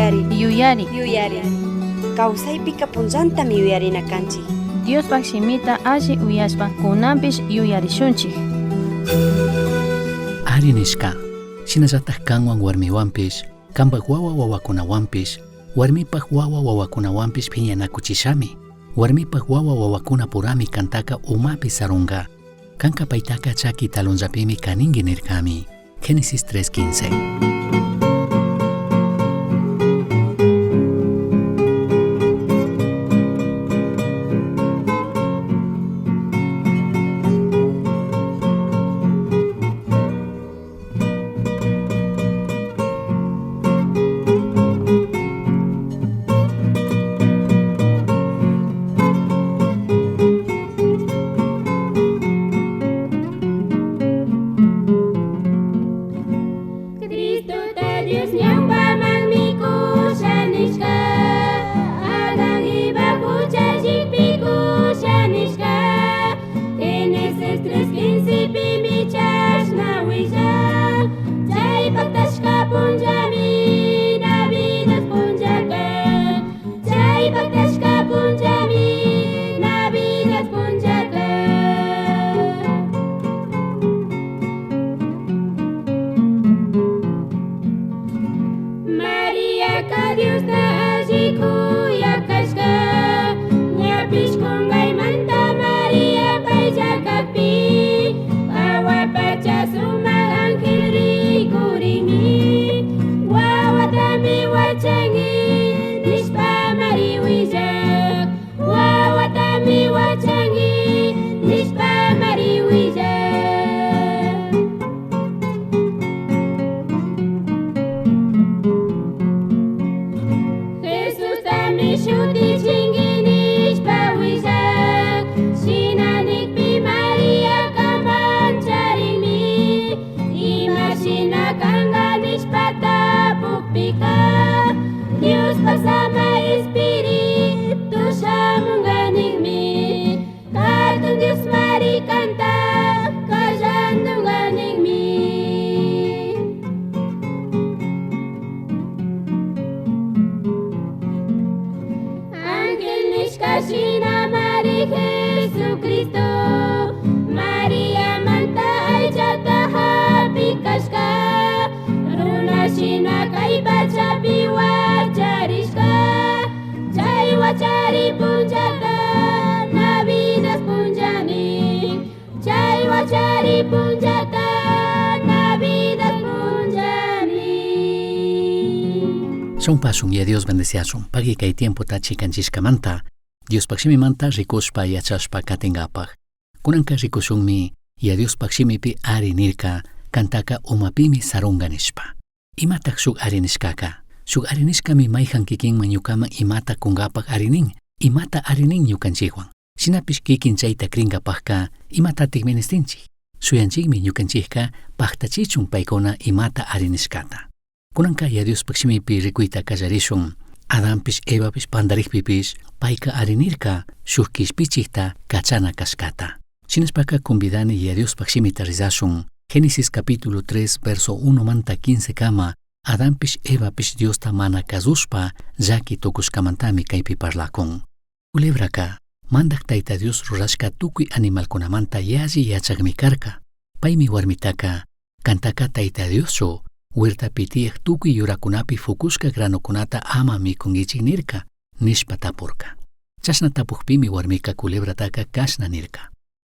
Yuyari. Yuyari. Yuyari. Kawsaypika punllantami yuyarina kanchik. Diospaj shimita alli uyashpa kunanpish yuyarishunchik. Ari nishka, shinallataj kanwan warmiwanpish, kanpaj wawa wawakunawanpish, warmipaj wawa wawakunawanpish phiñanakuchishami. Warmipaj wawa wawakuna purami kantaka umapi sarunga. Kanka paytaka chaki talonllapimi kaninki nirkami. Génesis 3:15. Cristota Dios ñawpamanmi kusha nishka, Adán Eva huchallikpi kusha nishka, Génesis 3:15 pimi chashna willan, chay pactashka punllami Navidad punllaka, chay pactashka punllami Navidad punllaka. Mariaka Diosta alli kuyakashka, ñapish kunkaymanta Maria paylla kakpi, jahua pacha sumak ángel rikurinmi, wawatami wachanki nishpa mari willak, wawatami wachanki nishpa mari willak. Jesustami shutichinki nishpa willak, shina nikpi Mariaka mancharinmi, ima shina kanka nishpa tapukpika, Diospaj sama Espíritu shamunka ninmi, Jatun Dios mari kanta kallandunka ninmi. Ángel nishka shina mari Jesucristo, Maria manta aychata hapikashka, runa shina kay pachapi wacharishka, chay wachari punllata Navidad punllami, chay wachari punllata Navidad punllami. Son pasun y a Dios bendeciasun. Pagui kay tiempo ta chikanchishkamanta. Diospaj shimimanta rikushpa yachashpa katingapaj. Kunanka rikushunmi y a Diospaj shimipi ari nirka kantaka umapimi sarunga nishpa. Imataj shuk ari nishkaka? Shuk ari nishkami mayhan kikinman ñukaman imata kungapaj ari nin, imata ari nin ñukanchikwan. Shinapish kikin chayta krinkapajka imatatik ministinchik. Shuyanchikmi ñukanchikka pajtachichun paykuna imata ari nishkata. Kunanka ya Diospaj shimipi rikuyta kallarishun. Adanpish Evapish pandarikpipish payka ari nirka shuk kishpichikta kachana kashkata. Shinashpaka convidani ya Diospaj shimita rizashun. Génesis capítulo 3 verso 1 manta 15 kama Adanpish Evapish Diosta mana kazushpa llaki tukushkamantami kaypi parlakun. Culebraka mandak Tayta Dios rurashka tukuy animalkunamanta yalli yachakmi karka. Paymi warmitaka kantaka Tayta Dioschu huertapi tiyak tukuy yurakunapi fukushka granokunata ama mikunkichik nirka, nishpa tapurka. Chashna tapukpimi warmika culebrataka kashna nirka.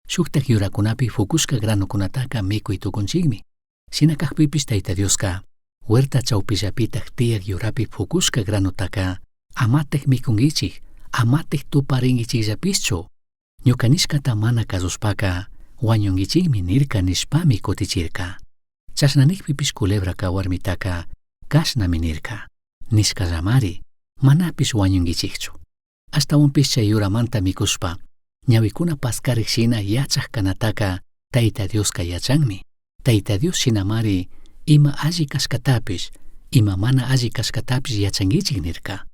Shuktak yurakunapi fukushka granokunataka mikuy tukunchikmi. Shina kakpipish Tayta Dioska huerta chawpillapitak tiyak yurapi fukushka granotaka amatek mikunkichik, amatek tuparinkichikllapishchu. Ñuka nishkata mana kasushpaka wañunkichikmi nirka nishpami kutichirka. Chashna nikpipish culebraka warmitaka kashnami nirka. Nishkallamari, manapish wañunkichikchu. Ashtawanpish chay yuramanta mikushpa, ñawikuna paskarik shina yachak kanataka Tayta Dioska yachanmi. Tayta Dios shinamari ima alli kashkatapish, ima mana alli kashkatapish yachankichik nirka.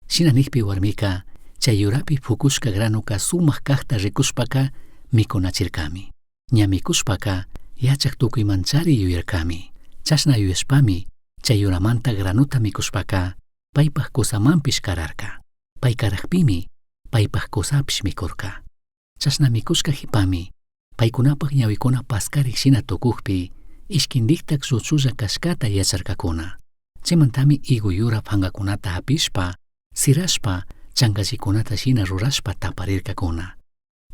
Shina nikpi warmika chay yurapi fukushka granoka sumak kakta rikushpaka mikunachirkami. Ña mikushpaka yachak tukuymanchari yuyarkami. Chashna yuyashpami chay yuramanta granota mikushpaka paipaj cusamanpish cararca. Pai carajpimi, paipaj cusapish micurca. Chashna micushca jipami, paicunapaj ñahuicuna pascarij shina tucujpi, ishquindijtaj lluchulla cashcata yacharcacuna. Chaimantami higo yura fangacunata japishpa, sirashpa, changallicunata shina rurashpa taparircacuna.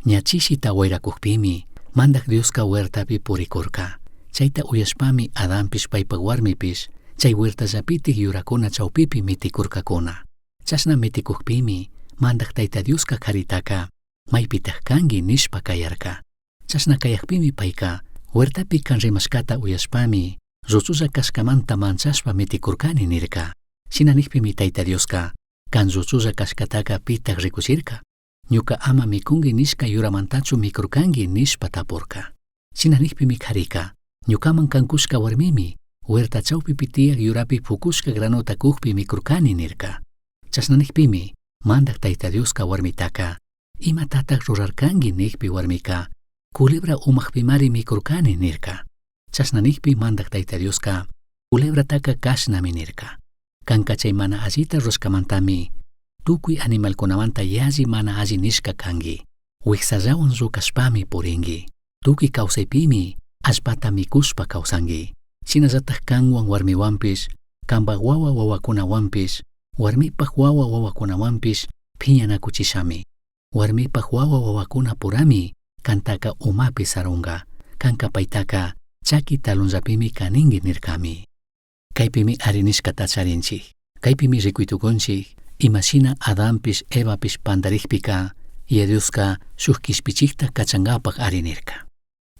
Ña chishita huairacujpimi, Mandaj Diosca huertapi puricurca. Chaita uyashpami Adanpish paipaj huarmipish chai huertallapitaj yuracuna chaupipi miticurcacuna. Chashna miticujpimi, Mandaj Taita Diosca jaritaca, maipitaj cangui nishpa cayarca. Chashna cayajpimi paica, huertapi can rimashcata uyashpami, lluchulla cashcamanta manchashpa miticurcani nirca. Shina nijpimi Taita Diosca, can lluchulla cashcataca pitaj ricuchirca. Ñuca ama micungui nishca yuramantachu micurcangui nishpa tapurca. Shina nijpimi jarica, ñucaman can cushca huarmimi, huerta chaupipi tiyaj yurapi fucushca granota cujpi micurcani nirca. Chashna nijpimi, Mandaj Taita Diosca huarmitaca, imatataj rurarcangui nijpi huarmica, culebra umajpimari micurcani nirca. Chashna nijpi Mandaj Taita Diosca, culebrataca cashnami nirca. Canca chay mana allita rurashcamantami, tucui animalcunamanta yalli mana alli nishca cangui. Huijsallahuan llucashpami puringui. Tucui causaipimi allpata micushpa causangui. Shinallataj canhuan huarmihuanpish, cambaj huahua huahuacunahuanpish, huarmipaj huahua huahuacunahuanpish piñanacuchishami. Huarmipaj huahua huahuacuna purami cantaca umapi sarunga. Canca paitaca chaqui talonllapimi caningui nircami. Caipimi ari nishcata charinchij. Caipimi ricui tucunchij, imashina Adanpish Evapish pandarijpica, Yaya Diosca shuj quishpichijta cachangapaj ari nirca.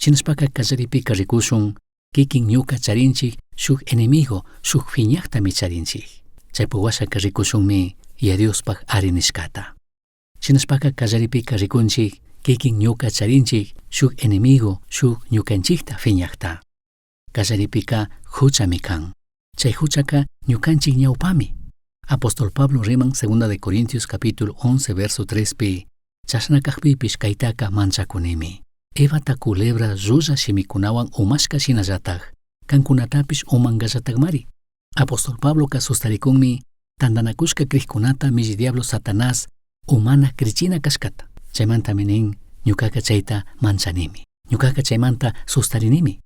Shinashpaca callaripika ricushun, kikin ñuca charinchij shuj enemigo, shuj fiñajtami charinchij. Chaypaj huashaca ricushunmi Yaya Diospaj ari nishcata. Shinashpaca callaripika ricunchij, kikin ñuca charinchij shuj enemigo, shuj ñucanchijta fiñajta. Callaripika juchami kan. Chay juchaka ñucanchij ñaupami. Apóstol Pablo riman segunda de Corintios capítulo 11 verso 3 pi, chashna cajpipish caitaca manchacunimi. Evata culebra llulla shimikunawan umashka shinallataj, cancunatapish umangallatajmari. Apóstol Pabloca sustarikunmi tandanakushka crijkunata milli diablo Satanás umana crichina cashcata. Chaymantami nin, ñucaca chayta manchanimi. Ñucaca chaymanta sustarinimi.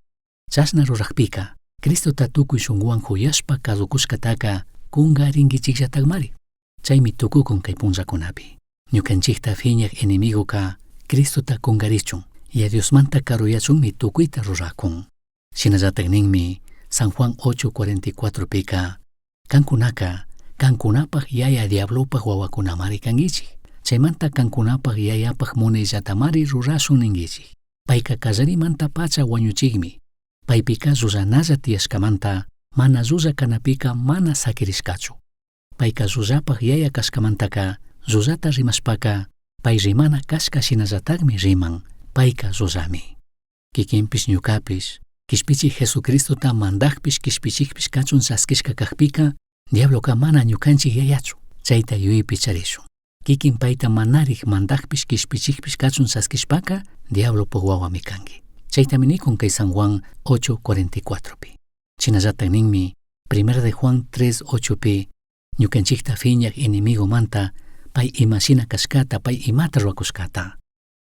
Chashna rurajpika, Cristota tukuy shunguwan juyashpa kazukushkataka kungaringuichikllatakmari. Chaymi tukukun kay punllakunapi. Ñukanchikta fiñaj enemigoka Cristota kungarichun, Yaya Diosmanta karuyachunmi tukuyta rurakun. Shinallatak ninmi San Juan 8:44 pika, kankunaka, kankunapaj yaya diablopaj wawakunamari kanguichik. Chaymanta kankunapaj yayapaj munayllatamari rurashun ninguichik. Payka kallarimanta pacha wañuchikmi. Paypika llullanalla tiyashkamanta, mana llulla kanapika mana sakirishkachu. Payka llullapaj yaya kashkamantaka, llullata rimashpaka, pay rimana kashka shinallatakmi riman, payka llullami. Kikinpish ñukapish, kishpichik Jesucristota mandajpish kishpichikpish kachun chaskishka kajpika, diabloka mana ñukanchik yayachu, chayta yuyaypi charishun. Kikin payta manarik mandajpish kishpichikpish kachun chaskishpaka, diablopaj wawami kanki. Chaytami nikun kay San Juan 8:44 pi. Shinallatak ninmi, Primera de Juan 3:8 pi, ñukanchikta fiñaj enemigomanta pay imashina kashkata, pay imata rurakushkata.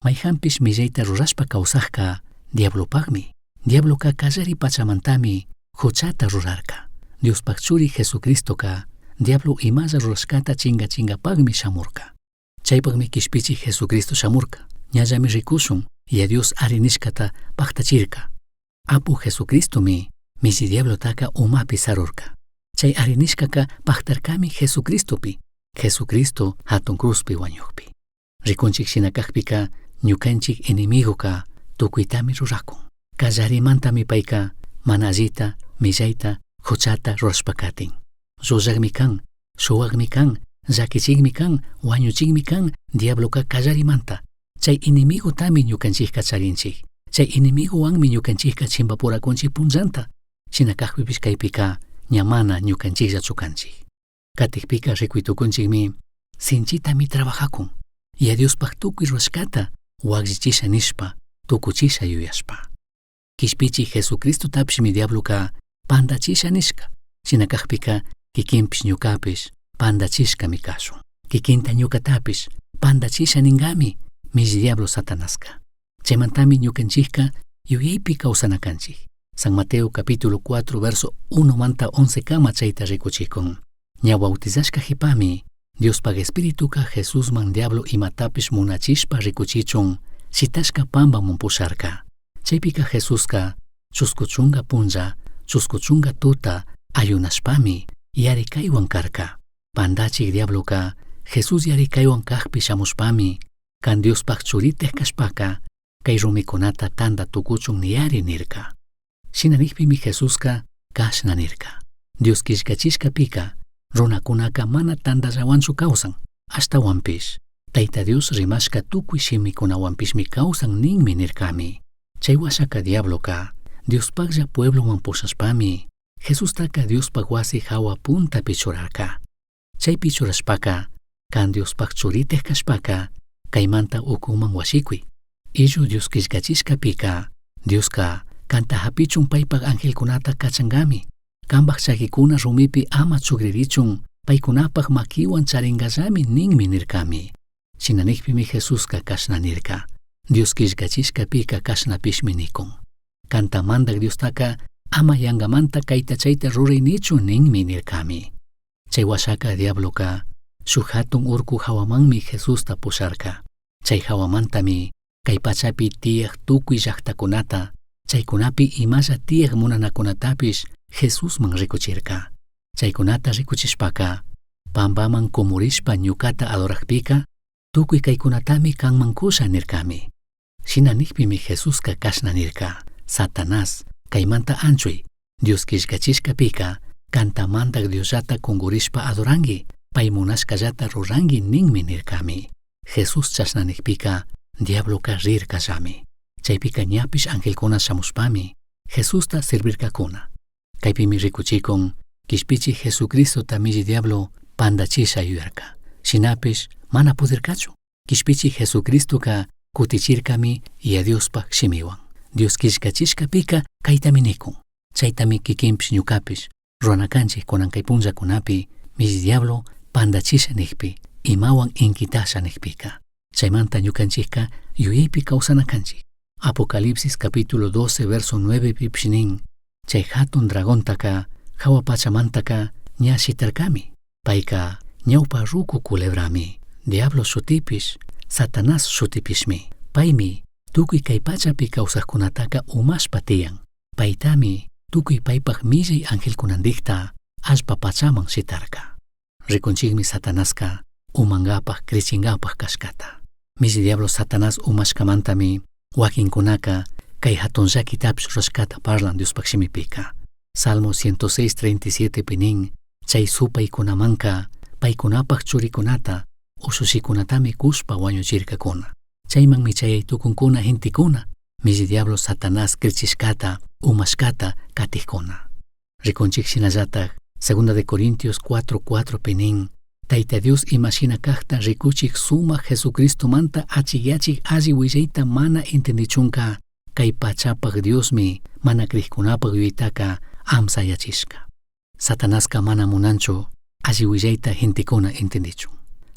Mayjanpish millayta rurashpa kawsajka diablopajmi. Diabloka kallari pachamantami juchata rurarka. Diospaj churi Jesucristoka diablo imalla rurashkata chingachingapajmi shamurka. Chaypajmi kishpichik Jesucristo shamurka. Ñallami rikushun, Yaya Dios ari nishkata paktachirka. Apu Jesucristomi milli diablotaka umapi sarurka. Chay ari nishkaka paktarkami Jesucristopi, Jesucristo hatun cruzpi wañukpi. Rikunchik shina kajpika ñukanchik enemigoka tukuytami rurakun. Kallarimantami payka mana allita, millayta, juchata rurashpa katin. Llullakmi kan, shuwakmi kan, llakichikmi kan, wañuchikmi kan, diabloka kallarimanta. Chay enemigotami ñukanchikka charinchik. Chay enemigowanmi ñukanchikka chimpapurakunchik punllanta. Shina kajpipish kaypika ña mana ñukanchikllachu kanchik. Katikpika rikuy tukunchikmi sinchitami trabajakun. Yaya Diospaj tukuy rurashkata wakllichisha nishpa, tukuchisha yuyashpa. Kishpichik Jesucristotapishmi diabloka pandachisha nishka. Shina kajpika kikinpish ñukapish Pandachishcami cashun. Kikinta ñucatapish pandachisha ningami milli diablo Satanasca. Chaimantami ñucanchijca yuyaipi causana canchij. San Mateo capítulo 4 verso 1 manta 11 kama chayta rikuchikun. Ña bautizashka jipami, Diospaj Espirituca Jesusman diablo imatapish munachishpa rikuchichun shitashka pambamun pusharka. Chaypika Jesuska chusku chunga punlla, chusku chunga tuta ayunashpami yarikaywan karka. Pandachik diabloka Jesús yarikaywan kajpi shamushpami, kan Diospaj churitaj kashpaka, kay rumikunata tanda tukuchun niyari nirka. Shina nijpimi Jesuska kashna nirka. Dios killkachishkapika, runakunaka mana tandallawanchu kawsan, ashtawanpish, Tayta Dios rimashka tukuy shimikunawanpishmi kawsan ninmi nirkami. Chay washaka diabloka, Diospajlla puebloman pushashpami, Jesustaka Diospaj wasi hawa puntapi churarka. Chaypi churashpaka, kan Diospaj churitaj kashpaka, kaymanta ukuman washikuy. Illu Dios killkachishkapika, Dioska kanta hapichun paypaj angelkunata kachangami. Kambaj chakikuna rumipi ama chugririchun, paykunapaj makiwan charingallami ninmi nirkami. Shina nijpimi Jesuska kashna nirka. Dios killkachishkapika kashnapishmi nikun. Kanta mandak Diostaka ama yangamanta kayta chayta ruray nichu ninmi nirkami. Chay washaka diabloka shuk hatun urku hawamanmi Jesusta pusharka. Chay hawamantami kay pachapi tiyaj tukuy llaqtakunata, chaykunapi imalla tiyaj munanakunatapish Jesusman rikuchirka. Chaykunata rikuchishpaka, pambaman kumurishpa ñukata adorajpika, tukuy kaykunatami kanman kusha nirkami. Shina nijpimi Jesuska kashna nirka, Satanás, kaymanta anchuy, Dios killkachishkapika, kanta mandak Diosllata kungurishpa adorangi, pay munashkallata rurangi ninmi nirkami. Jesús chashna nijpika, diabloka rirkallami. Chaypika ñapish angelkuna shamushpami, Jesusta servirkakuna. Kaypimi rikuchikun, kishpichi Jesucristota milli diablo pandachisha yuyarka. Shinapish mana pudirkachu. Kishpichi Jesucristoka kutichirkami Yaya Diospaj shimiwan. Dios killkachishkapika kaytami nikun. Chaytami kikinpish ñukapish rurana kanchik kunan kay punllakunapi milli diablo pandachisha nijpi, imawan inquitasha nijpika. Chaymanta ñukanchikka yuyaypi kawsana kanchik. Apocalipsis capítulo 12 verso 9 pipish nin, chay hatun dragontaka hawa pachamantaka ña shitarkami. Payka ñawpa ruku culebrami, diablo shutipish, Satanás shutipishmi. Paymi tukuy kay pachapi kawsaqkunataka umashpa tiyan. Paytami tukuy paypaj millay angelkunandikta allpa pachaman shitarka. Rikunchikmi Satanaska umankapaj krichinkapaj kashkata. Milli diablo Satanás umashkamantami wakinkunaka kay hatun llakitapish rurashkata parlan Diospaj shimipika. Salmo 106.37 pi nin, chay supaykunamanka paykunapaj churikunata ushushikunatami kushpa wañuchirkakuna. Chaymanmi chayay tukunkuna gentekuna, milli diablo Satanás krichishkata, umashkata katijkuna. Rikunchik shinallataj, Segunda de Corintios 4:4 pi nin, Tayta Dios imashina kajta rikuchik sumak Jesucristomanta achikyachik alli willayta mana entendichunka, kay pachapaj Diosmi mana crijkunapaj yuyaytaka amsayachishka. Satanaska mana munanchu alli willayta gentekuna entendichun.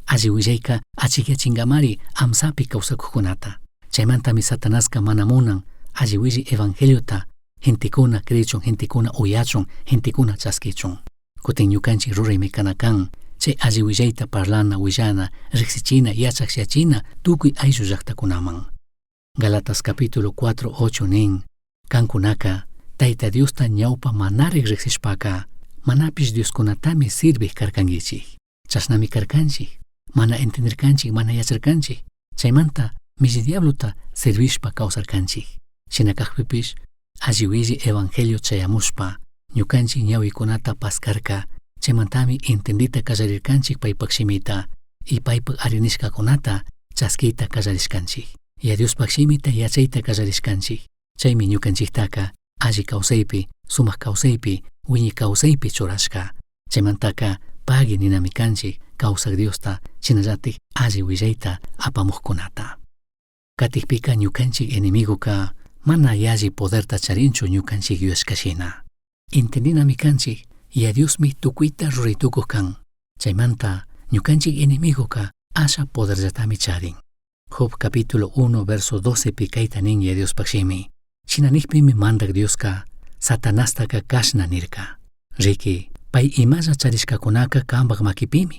Alli willayka achikyachinkamari amsapi kawsakujkunata. Chaymantami Satanaska mana munan alli willay evangeliota gentekuna creechun, gentekuna uyachun, gentekuna chaskichun. Kutin ñukanchik ruraymi kana kan, chay alli willayta parlana, willana, riksichina, yachak tukuy ayllu llaqtakunaman. Galatas capítulo 4, 8 nin, kankunaka, Tayta Diosta ñawpa manarik riksishpaka, manapish Dioskunatami sirvij karkankichik. Chashnami karkanchik, mana entendirkanchik, mana yacharkanchik. Chaymanta milli diablota servishpa kawsarkanchik. Shina kajpipish, alli willi evangelio chayamushpa, ñukanchik ñawikunata paskarka, chaymantami entendita kallarirkanchik paypak shimita y paypak arinishkakunata chaskiyta kallarishkanchik. Yaya Diospaj shimita yachayta kallarishkanchik. Chaymi ñukanchiktaka alli kawsaypi, sumak kawsaypi, wiñay kawsaypi churashka. Chaymantaka pagui ninami kanchik kawsak Diosta shinallatik alli willayta apamukkunata. Katikpika ñukanchik enemigoka mana yalli poderta charinchu ñukanchik yuyashkashina. Entendinami kanchik, Yaya Diosmi tukuyta ruray tukuq kan. Chaymanta ñukanchik enemigoka asha poderllatami charin. Job capítulo 1 verso 12 pi kayta nin Yaya Diospaj shimi. Shina nijpimi Mandaj Dioska Satanastaka kashna nirka. Riqui, pai imalla charishkakunaka kambaj makipimi.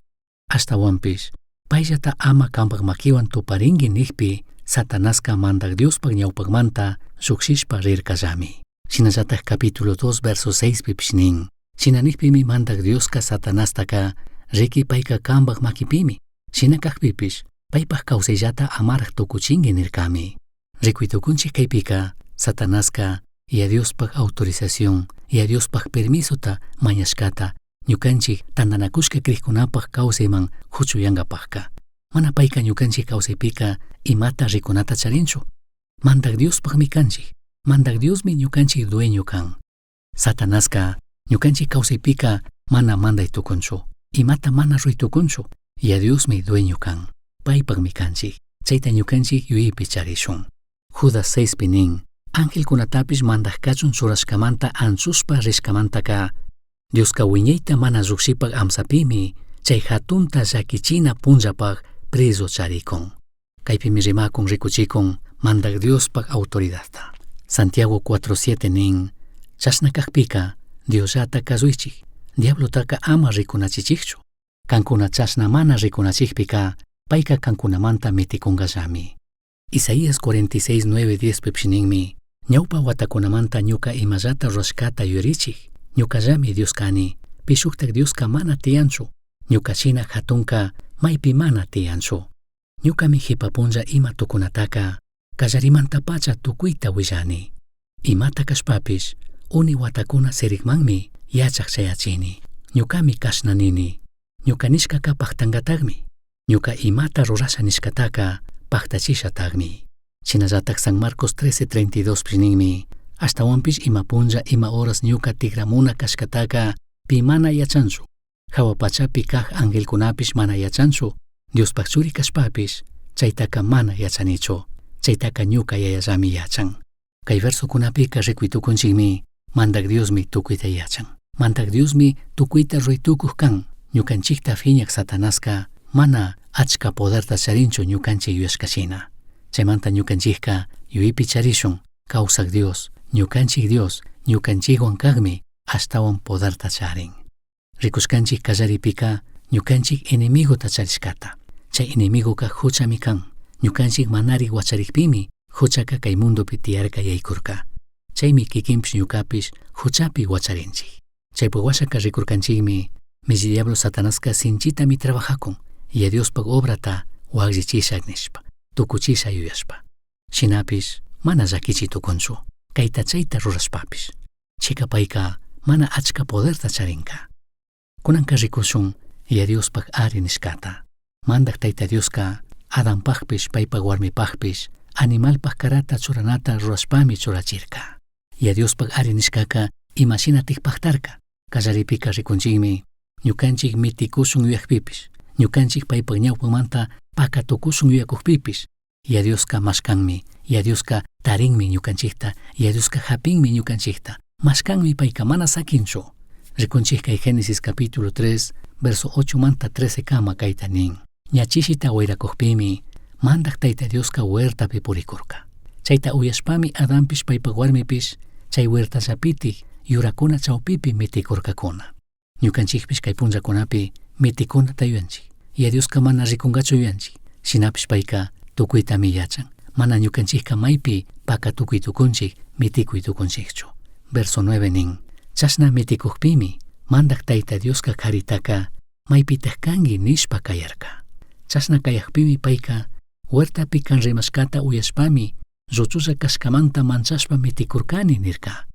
Ashtahuanpish, paillata ama kambaj makiwan tuparingui nijpi Satanaska Mandaj Diospaj ñawpajmanta llujshishpa rirkallami. Shinallataj capítulo 2 verso 6 pipish nin. Shina nijpimi Mandaj Dioska Satanastaka riqui payka kambaj makipimi. Shina kajpipish paypaj kawsayllata amaraj tukuchingui nirkami. Rikuy tukunchik kaypika Satanaska Yaya Diospaj autorización, Yaya Diospaj permisota mañashkata ñukanchik tantanakushka crijkunapaj kawsayman huchuyankapajka. Mana payka ñukanchik kawsaypika imata rikunata charinchu. Mandaj Diospajmi kanchik. Mandaj Diosmi ñukanchik dueño kan. Satanaska ñukanchik kawsaypika mana manday tukunchu. Imata mana ruy tukunchu. Yaya Diosmi dueño kan. Paypajmi kanchik. Chayta ñukanchik yuyaypi charishun. Judas 6 pi nin, angelkunatapish mandaj kachun churashkamanta anchushpa rishkamantaka Dioska wiñayta mana llujshipaj amsapimi chay hatunta llakichina punllapaj preso charikun. Kaypimi rimakun rikuchikun Mandaj Diospaj autoridadta. Santiago 4.7 nin, chashna kajpika Diosllata kazuychik, diablotaka ama rikunachichikchu. Kankuna chashna mana rikunachikpika payka kankunamanta mitikunkallami. Isaías 46, 9, 10 pipish ninmi, ñawpa watakunamanta ñuka imallata rurashkata yuyarichik, ñukallami Dios kani, pi shuktak Dioska mana tiyanchu, ñuka shina hatunka maypi mana tiyanchu. Ñukami jipa punlla ima tukunataka kallarimantapacha tukuyta willani. Imata kashpapish uni watakuna sirikmanmi yachaj chayachini. Ñukami kashna nini, ñuka nishkaka paktankatakmi, ñuka imata rurasha nishkataka paktachishatakmi. Shinallatak San Marcos 13:32 pish ninmi, ashtawanpish ima punlla ima horas ñuka tikramuna kashkataka pi mana yachanchu. Hawa pachapi kaj angelkunapish mana yachanchu, Diospaj churi kashpapish chaytaka mana yachanichu, chaytaka ñuka Yayallami yachan. Kay versokunapika rikuy tukunchikmi, Mandaj Diosmi tukuyta yachan. Mandaj Diosmi tukuyta ruy tukuj kan, ñukanchikta phiñak Satanaska mana achka poderta charinchu ñukanchik yuyashkashina. Chaymanta ñukanchikka yuyaypi charishun, kawsak Dios, ñukanchik Dios, ñukanchikwan kajmi ashtawan poderta charin. Rikushkanchik kallaripika ñukanchik enemigota charishkata. Chay enemigoka huchami kan. Ñukanchik manari wacharikpimi huchaka kay mundopi tiyarka yaykurka. Chaymi kikinpish ñukapish huchapi wacharinchik. Chaypuk washaka rikurkanchikmi milli diablo Satanaska sinchitami trabajakun Yaya Diospaj obrata wakllichisha nishpa, tukuchisha yuyashpa. Shinapish mana llakichi tukunchu, kayta chayta rurashpapish. Chika payka mana achka poderta charinka. Kunanka rikushun Yaya Diospaj ari nishkata. Mandaj Tayta Dioska Adanpajpish paypaj warmipajpish animalpaj karata churanata rurashpami churachirka. Yaya Diospaj ari nishkaka imashinatik paktarka. Kallaripika rikunchikmi ñukanchik mitikushun yuyakpipish, ñukanchik paypaj ñawpamanta pakatukushun yuyakukpipish, Yaya Dioska mashkanmi, Yaya Dioska tarinmi ñukanchikta, Yaya Dioska hapinmi ñukanchikta, mashkanmi payka mana sakinchu. Rikunchik kay Génesis capítulo 3, verso 8 manta 13 kama kayta nin. Ña chishita wayrakukpimi, Mandaj Tayta Dioska huertapi purikurka. Chayta uyashpami Adanpish paypaj warmipish chay huertallapitik yurakuna chawpipi mitikurkakuna. Ñukanchikpish kay punllakunapi mitikunata yuyanchik. Yaya Dioska mana rikunkachu yuyanchik. Shinapish payka tukuytami yachan. Mana ñukanchikka maypi pakatukuy tukunchik, mitikuy tukunchikchu. Verso 9 nin, chashna mitikukpimi, Mandaj Tayta Dioska karitaka maypitaj kanki nishpa kayarka. Chashna kayakpimi payka huertapi kan rimashkata uyashpami lluchulla kashkamanta manchashpa mitikurkani nirka.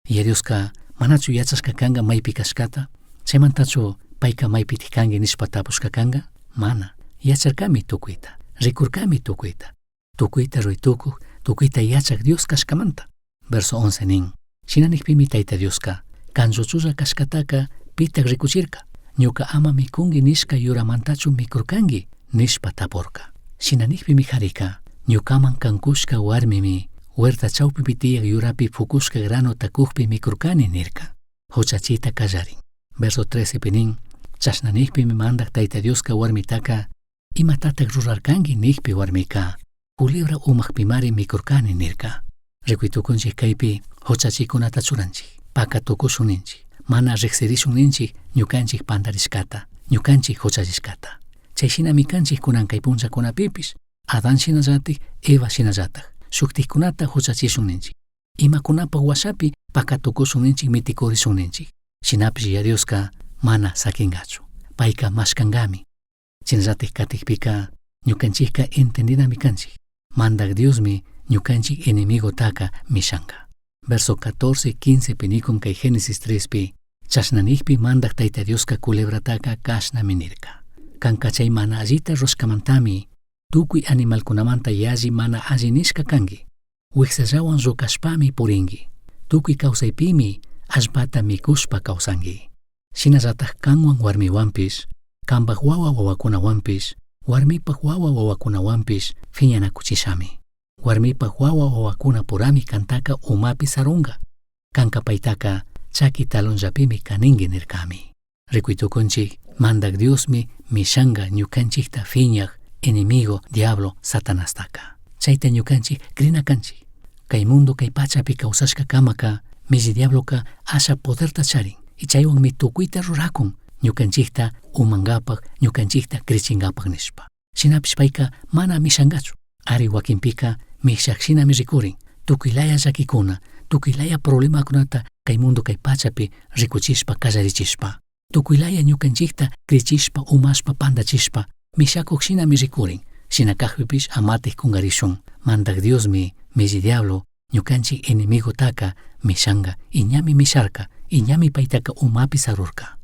Yaya Dioska manachu yachashka kanka maypi kashkata? Chaymantachu payka maypitik kanki nishpa tapushka kanka? Mana. Yacharkami tukuyta, rikurkami tukuyta. Tukuyta ruy tukuj, tukuyta yachak Dios kashkamanta. Verso 11 nin, shina nikpimi Tayta Dioska kan lluchulla kashkataka pitak rikuchirka. Ñuka ama mikunki nishka yuramantachu mikurkanki nishpa tapurka. Shina nikpimi jarika, ñukaman kankushka warmimi huerta chawpipi tiyak yurapi fukushka granota kukpi mikurkani nirka. Huchachita kallarin. Verso 13 pi nin, Chashna nijpimi Mandaj Taita Diosca huarmitaca, Imatataj rurarcangui nijpi huarmica, Culebra umajpimari micurcani nirca. Ricui tucunchij caipi juchachicunata churanchij, paca tucushun ninchij, mana rijsirishun ninchij ñucanchij pandarishcata, ñucanchij juchallishcata. Chai shinami canchij cunan cai punllacunapipish, Adán shinallataj, Eva shinallataj, shujtajcunata juchachishun ninchij. Imacunapaj huashapi paca tucushun ninchij miticurishun ninchij. Shinapish Yaya Diosca mana saquingachu. Paica mashcangami. Shinallataj catijpica ñucanchijca entendinami canchij. Mandaj Diosmi ñucanchij enemigotaca mishanga. Verso 14, 15 pi nicun cai Génesis 3 pi, Chashna nijpi Mandaj Taita Diosca culebrataca cashnami nirca. Canca chai mana allita rurashcamantami tucui animalcunamanta yalli mana alli nishca cangui. Huijsallahuan rocashpami puringui. Tucui causaipimi allpata micushpa causangui. Shinallataj canhuan huarmihuanpish, cambaj huahua huahuacunahuanpish, huarmipaj huahua huahuacunahuanpish fiñanacuchishami. Huarmipaj huahua huahuacunapurami cantaca umapi sarunga. Canca paitaca chaqui talonllapimi caningui nircami. Ricui tucunchij, Mandaj Diosmi mishanga ñucanchijta fiñaj enemigo diablo Satanastaca. Chaita ñucanchij crina canchij. Cai mundo cai pachapi causashca camaca, milli diabloca asha poderta charin. Y chaihuanmi tucuita ruracun ñucanchijta umangapaj, ñucanchijta crichingapaj nishpa. Shinapish paica mana mishangachu. Ari huaquinpica mishaj shinami ricurin. Tucui laya llaquicuna, tucui laya problemacunata cai mundo cai pachapi ricuchishpa callarichishpa. Tucui laya ñucanchijta crichishpa, umashpa, pandachishpa, mishacuj shinami ricurin. Shina cajpipish amataj cungarishun. Mandaj Diosmi, milli diablo, ñucanchij enemigotaca mishanga, y ñami misharca, y ñami paitaca umapi sarurca.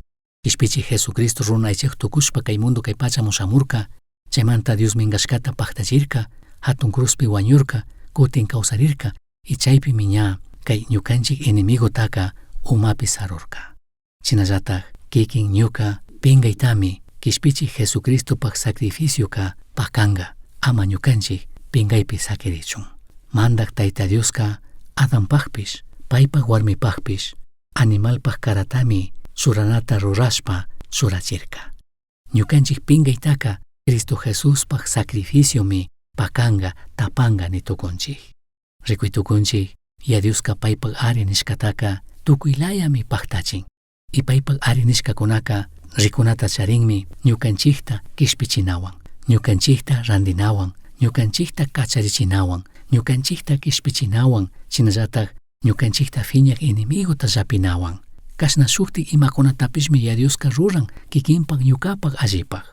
Quishpichij Jesucristo runa aichaj tucushpa cai mundo cai pachaman shamurca, chaimanta Dios mingashcata pajtachirca, jatun cruzpi huañurca, cutin causarirca, y chaipimi ña cai ñucanchij enemigotaca umapi sarurca. Shinallataj kikin ñuca pingaitami Quishpichij Jesucristopaj sacrificioca pacanga, ama ñucanchij pingaipi saquirichun. Mandaj Taita Diosca Adanpajpish, paipaj huarmipajpish, animalpaj caratami churanata rurashpa churachirca. Ñucanchij pingaitaca Cristo Jesuspaj sacrificiomi pacanga, tapanga ni tucunchij. Ricui tucunchij, Yaya Diosca paipaj ari nishcataca tucui layami pajtachin. Y paipaj ari nishcacunaca ricunata charinmi ñucanchijta quishpichinahuan, ñucanchijta randinahuan, ñucanchijta cacharichinahuan, ñucanchijta quishpichinahuan, shinallataj ñucanchijta fiñaj enemigota llapinahuan. Cashna shujti imacunatapishmi Yaya Diosca ruran kikinpaj ñucapaj allipaj.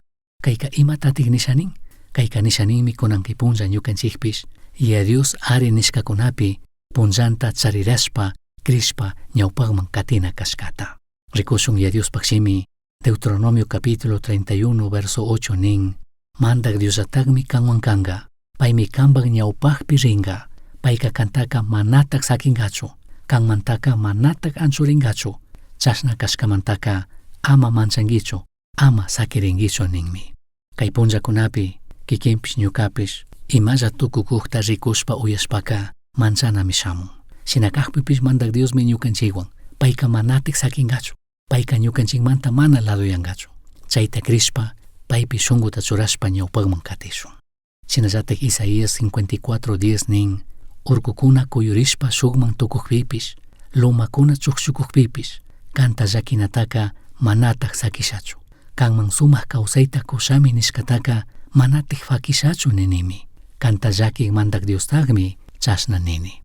Caica imatataj nisha nin? Caica nisha ninmi cunan cai punlla ñucanchijpish Yaya Dios ari nishcacunapi punllanta charirashpa, crishpa ñaupajman catina cashcata. Ricushun Yaya Diospaj shimi Deuteronomio capítulo 31 verso 8 nin, Mandaj Diosllatajmi canhuan canga, paimi cambaj ñaupajpi ringa, paica cantaca manataj saquingachu, canmantaca manataj anchuringachu, chashna cashcamantaca ama manchanguichu, ama saquiringuichu ninmi. Cai punllacunapi, kikinpish ñucapish, imalla tucucujta ricushpa uyashpaca manchanami shamun. Shina cajpipish Mandaj Diosmi ñucanchijhuan, paica manataj saquingachu, paica ñucanchijmanta mana ladoyangachu. Chaita crishpa, paipi shunguta churashpa ñaupajman catishun. Shinallataj Isaías 54:10 nin, Urcucuna cuyurishpa shujman tucujpipish, lomacuna chujchucujpipish, canta llaquinataca manataj saquishachu. Canman sumaj causaita cushami nishcataca manataj faquishachu ninimi. Canta llaquij Mandaj Diostajmi chashna nini.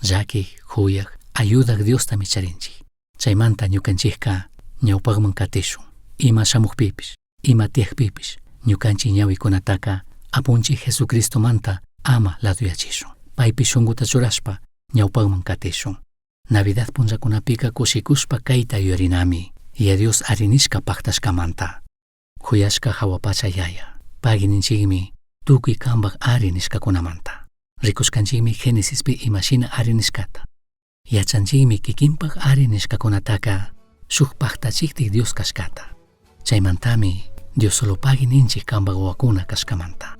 Llaquij, juyaj, ayudaj Diostami charinchij. Chaimanta ñucanchijca ñaupajman catishun. Ima shamujpipish, ima tiyajpipish, ñucanchij ñahuicunataca Apunchij Jesucristomanta ama ladoyachishun. Paipi shunguta churashpa ñaupajman catishun. Navidad punllacunapica cushicushpa caita yuyarinami, Yaya Dios ari nishca pajtashcamanta. Juyashca jahua pacha Yaya, pagui ninchijmi tucui cambaj ari nishcacunamanta. Ricushcanchijmi Génesispi ima shina ari nishcata. Yachanchijmi kikinpaj ari nishcacunataca shuj pajtachijtij Dios cashcata. Chaimantami Dios solo pagui ninchij cambaj huahuacuna cashcamanta.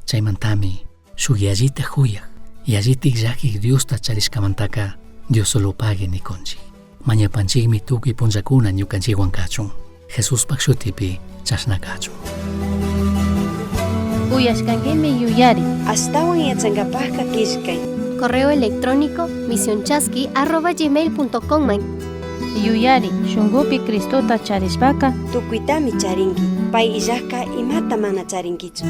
Chaimantami shuj yallitaj juyaj, yallitaj llaquij Diosta charishcamantaca Dios solo pagui nicunchij. Mañapanchijmi tucui punllacuna ñucanchijhuan cachun. Jesuspak shutipi chashna kachun. Uyashkankimi yuyari. Ashtawan yachankapajka killkay. Correo electrónico misionchasqui@gmail.com. Yuyari shunkupi Cristota charishpaka Tukuytami charinki. Pay illajka imata mana charinkichu.